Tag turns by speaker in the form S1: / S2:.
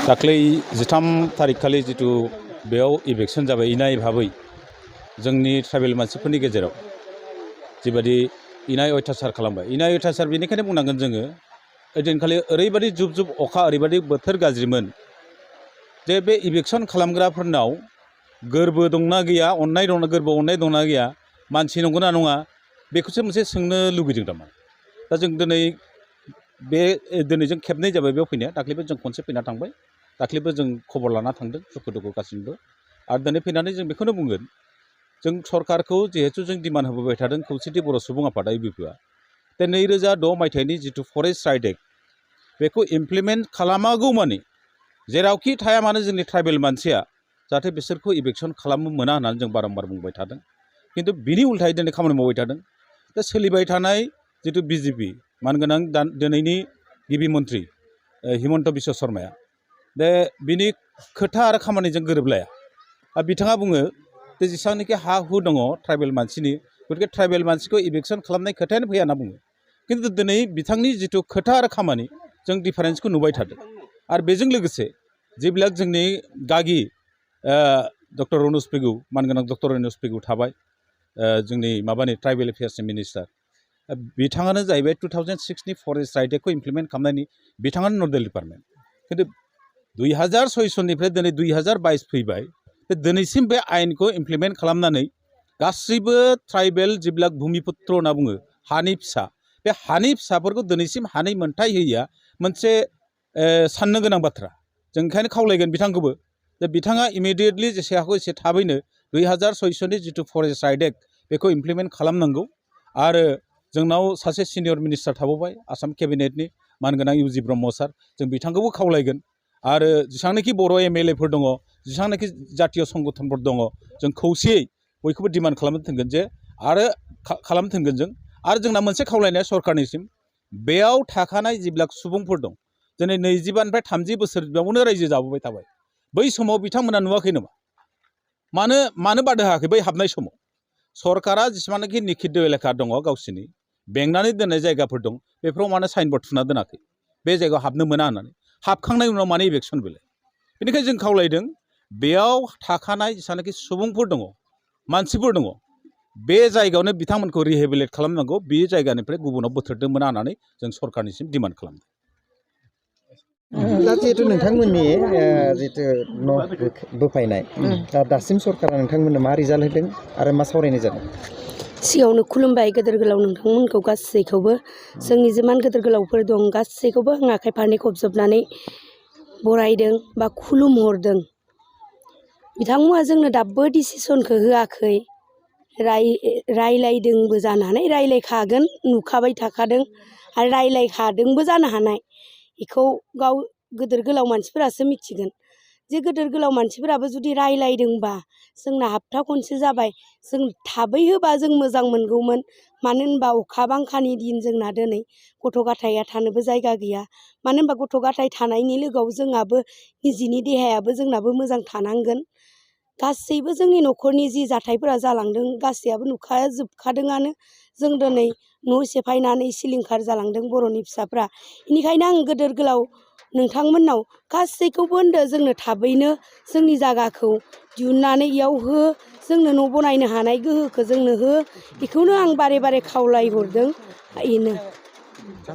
S1: दाख्लै 13 तारिख खालि जितु बेयाव इलेक्शन जाबाय इनाय भाबै जोंनि ट्राइबेल मानसिफोरनि गेजेराव जिबादि इनाय अयथासार खालामबाय इनाय अयथासार बेनिखायनो बुंनांगोन जोङो ओइदिनखालि ओरैबादि जुब जुब अखा ओरैबादि बोथोर गाज्रिमोन जे बे इलेक्शन खालामग्राफोरनाव गोरबो दंना गैया अननाय दंना गोरबोआव अननाय दंना गैया मानसि नंगौना नङा बेखौसो मोनसे सोंनो लुबैदों थारमाने दा जों दिनै जों खेबनै जाबाय बेयाव फैनाया दाख्लैबो जों खनसे फैना थांबाय दाख्लैबो जों खबर लाना थांदों सुखु दुखु गासिबो आरो दिनै फैनानै जों बेखौनो बुंगोन जों सरकारखौ जिहेतु जों डिमान्ड होबोबाय थादों खौसेथि बर' सुबुं आफादा UBPआ दा 2006 मायथाइनि जितु फरेस्ट राइट एक्ट बेखौ इमप्लिमेन्ट खालामागौ माने जेरावखि थाया मानो जोंनि ट्राइबेल मानसिया जाहाथे बिसोरखौ इलेक्शन खालामनो मोना होननानै जों बारम्बार बुंबाय थादों किन्तु बिनि उल्थायै दिनै खामानि मावबाय थादों दा सोलिबाय थानाय जितु BJP मानगोनां दिनैनि गिबि मन्थ्रि हिमन्त बिश्व शर्माया दा बिनि खोथा आरो खामानिजों गोरोबलाया बिथाङा बुङो जे जेसेबांनाखि हा हु दङ ट्राइबेल मानसिनि गतिके ट्राइबेल मानसिखौ इलेक्शन खालामनाय खोथायानो फैया होनना बुङो किन्तु दिनै बिथांनि जितु खोथा आरो खामानि जों डिफारेन्सखौ नुबाय थादों आरो बेजों लोगोसे जेब्ला जोंनि गागि डक्टर रनज पेगु मानगोनां डक्टर रनज पेगु थाबाय जोंनि माबानि ट्राइबेल एफेयार्सनि मिनिस्टार बिथाङानो जाहैबाय 2006 नि फरेस्ट राइट एक्टखौ इमप्लिमेन्ट खालामनायनि बिथाङानो नडेल डिपार्टमेन्ट किन्तु 2006 सननिफ्राय दिनै 2022 फैबाय दिनैसिम बे आयेनखौ इमप्लिमेन्ट खालामनानै गासैबो ट्राइबेल जिब्ला भुमिपुत्र होनना बुङो हानि फिसा बे हानि फिसाफोरखौ दिनैसिम हानि मोनथाय होयिया मोनसे साननो गोनां बाथ्रा जों ओंखायनो खावलायगोन बिथांखौबो जे बिथाङा इमिडियेटलि जेसे हागौ एसे थाबैनो 2006 सननि जितु फरेस्ट राइट एक्ट बेखौ इमप्लिमेन्ट खालामनांगौ आरो जोंनाव सासे सिनियर मिनिस्टार थाबावबाय आसाम केबिनेटनि मानगोनां UG ब्रह्म सार जों बिथांखौबो खावलायगोन आरो जेसेबांनाखि बर' MLAफोर दङ जेसेबांनाखि जातीय संगठनफोर दङ जों खौसेयै बयखौबो डिमान्ड खालामनो थिनगोन जे आरो खालामनो थिनगोन जों आरो जोंना मोनसे खावलायनाया सरकारनिसिम बेयाव थाखानाय जिब्ला सुबुंफोर दं दिनै 25निफ्राय 30 बोसोर बेयावनो रायजो जाबोबाय थाबाय बै समाव बिथांमोना नुवाखै नामा मानो बादा होआखै बै हाबनाय समाव सरकारा जेसेबांनाखि निखिद्य एलेखा दङ गावसिनि बेंनानै दोननाय जायगाफोर दं बेफोराव मानो साइनबोर्ड थुना दोनाखै बे जायगायाव हाबनो मोना होननानै हाबखांनायनि उनाव मानो इलेक्शन बेलाय बेनिखायनो जों खावलायदों बेयाव थाखानाय जेसेबांनाखि सुबुंफोर दङ मानसिफोर दङ बे जायगायावनो बिथांमोनखौ रिहेबिलिट खालामनांगौ बे जायगानिफ्राय गुबुनाव बोथ्रोदनो मोना होननानै जों सरकारनिसिम डिमान्ड खालामदों
S2: दा जिहेतु नोंथांमोननि जितु न' बोफायनाय दासिम सरकारा नोंथांमोननो मा रिजाल्ट होदों आरो मा सावरायनाय जादों
S3: सिगाङावनो खुलुमबाय गेदेर गोलाव नोंथांमोनखौ गासैखौबो जोंनि जिमान गेदेर गोलावफोर दं गासैखौबो आं आखाइ फारनै खबजोबनानै बरायदों बा खुलुमहरदों बिथांमोना जोंनो दाबो डिसिसनखौ होआखै रायलायदोंबो जानो हानाय रायलायखागोन नुखाबाय थाखादों आरो रायलायखादोंबो जानो हानाय बेखौ गाव गेदेर गोलाव मानसिफोरासो मिथिगोन जे गेदेर गोलाव मानसिफोराबो जुदि रायलायदोंबा जोंना हप्ता खनसे जाबाय जों थाबै होबा जों मोजां मोनगौमोन मानो होनबा अखा बांखानि दिन जोंना दिनै गथ' गथाया थानोबो जायगा गैया मानो होनबा गथ' गथाय थानायनि लोगोआव जोंहाबो निजिनि देहायाबो जोंनाबो मोजां थानांगोन गासैबो जोंनि न'खरनि जि जाथायफोरा जालांदों गासैयाबो नुखाजोबखादोंआनो जों दिनै न' सेफायनानै सिलिंखार जालांदों बर'नि फिसाफ्रा बेनिखायनो आं गेदेर गोलाव नोंथांमोननाव गासैखौबो होनदो जोंनो थाबैनो जोंनि जायगाखौ दिहुननानै इयाव हो जोंनो न' बनायनो हानाय गोहोखौ जोंनो हो बेखौनो आं बारे बारे खावलायहरदों बेनो